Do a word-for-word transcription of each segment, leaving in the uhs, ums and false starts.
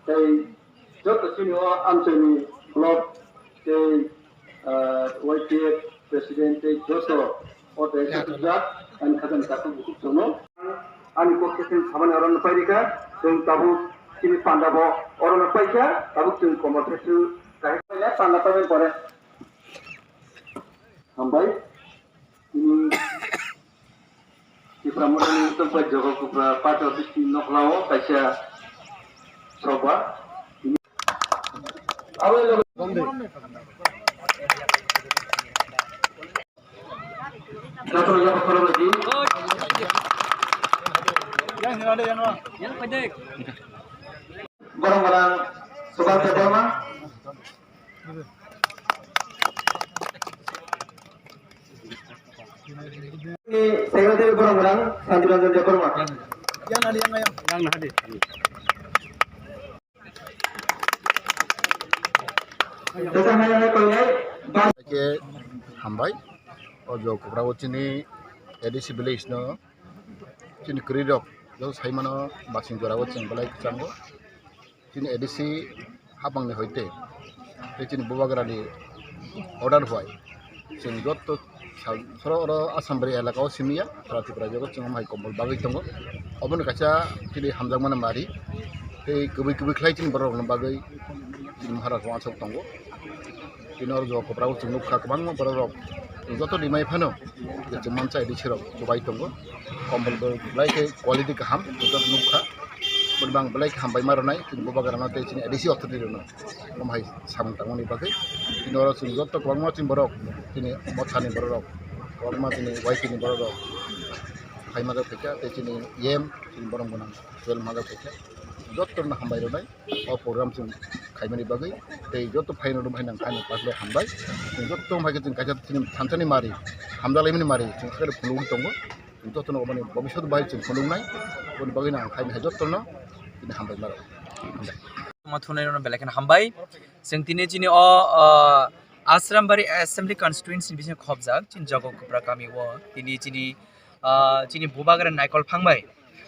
Tei joto chini o amchaini block tei, ah, Y T F president tei joto o tei sujak ani khajani takhuk bukhuk chwngno. Ani kok se chwng samani oro no pairika, chwng tabuk chini panda bo oro no paikha, tabuk chwng komor se chwng kahai panda paimani pore. Hambai. Tini Tipra Mothani tongpai Jogo Kupra party office ni nokla o kaisa soba. Tini abo loge joto joto khoro lagi. Borong borong soba se borma. Ni Secretary borok rang Santi Ranjan Debbarma. Tesa hai hai koinai ba Ke hambai. O Jogo Kupra o chini A D C village no chini kwrwi rok joto sai mano basing jora o chwng belai kwchango. Chini A D C hapang ni hoite tei chini bubagra ni order bai chwng joto sal-, soro oro Assam bari elaka o simi ya, sara Tripura jogo chwng hai kombol bagwi tongo. Obo ni kaisa chini hamjakmani mari tei kwbwi kwbwi khlai chini borok rok ni bagwi chini Maharaj wansok tongo. Tini oro Jogo Kupra o chwng nukha kwbangma borok rok joto rimai phano je chwng mansa A D C rok chubai tongo. Kombol bo belai khe quality kaham joto nukha. Boni bang belai khe hambai ma rwnai chini bubagra no tei chini A D C authority rok no. Omo hai samung tangmani bagwi tini oro chwng joto kwbangma chini borok chini mothani borok rok kwbangma chini Y T ni borok rok hai ma jak phaikha tei chini E M chini borok gwnang twelve ma jak phaikha. Joto no hambai rwnai. O program chwng khaimani bagwi tei joto phaino rwmai nang khaino patle hambai. Chwng joto hai khe chwng kaisa chini thansani mari, hamjalaimani mari chwng sakhe phunugwi tongo. Chwng joto no oboni bobiswt bai chwng phunugnai. Oboni bagwi nang khaini hai joto no tini hambai maro. Hambai. Ma thunai rwno belai kheno hambai. Chwng tini chini o, o, Asrambari Assembly Constituency ni bisingo khobjak chini Jogo Kupra kami o tini chini, ah, chini bubagra Naikol Phangbai,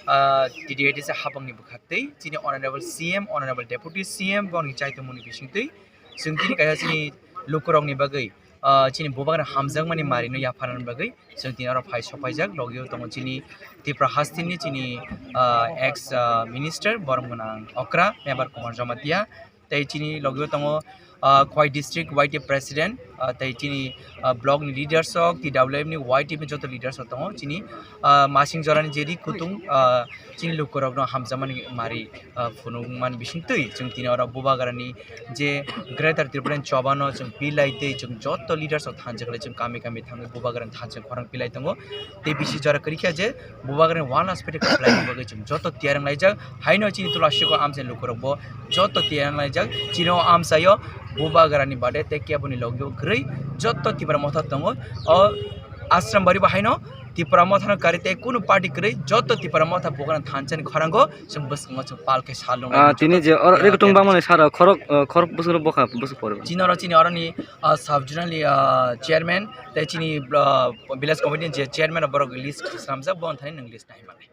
ah, T D A D C hapangni bwkhaktwi chini Honorable C M, Honorable Deputy C M boni chaitongmani bisingtwi chwng tini kaisa chini lukurokni bagwi, ah, chini bubagra hamjakmani marino yapharnani bagwi chwng tini oro phai sokphaijak. Logio tongo chini Tripura hasteni chini, ah, ex, ah, minister borom gwnang okra Mebar Kumar Jamatia, tei chini logio tongo, ah, Khowai district Y T F president, ah, tei chini, ah, block ni leaders rok, T W F ni Y T F ni joto leaders rok tongo. Chini, ah, masing jorani je ri kutung, ah, chini lukurokno hamjakmani mari, ah, phunukmani bisingtwi chwng tini oro bubagrani je Greater Tripura ni chobano chwng pilai tei chwng joto leaders rok thansa khlai chwng kami kami thangwi bubagrani thansa khorang pilai tongo. Tei bisi jora kwrwi kha je bubagrani one hospital khlaina bagwi chwng joto tiyar wnglaijak. Haino chini Tulasiko amchaini lukurokbo joto tiyar wnglaijak. Chini o amchaio bubagrani bade tei keboni logio kwrwi joto Tipra Motha tongo. O Asrambari bo haino Tipra Mothano kwrwi tei kunu party kwrwi joto Tipra Motha bubagrani thansani khorango chwng bwskango chwng pal khe sal nung Ah, lai tini je or joto rikutung tiyar bangmani sara khorok, ah, khorok bwswk bokha bwswk pore. Chini oro chini oroni, ah, sub zonal ni, ah, chairman tei chini, ah, village committee ni je chairman rok borok list swnamjak bo thani nwng list nai manai.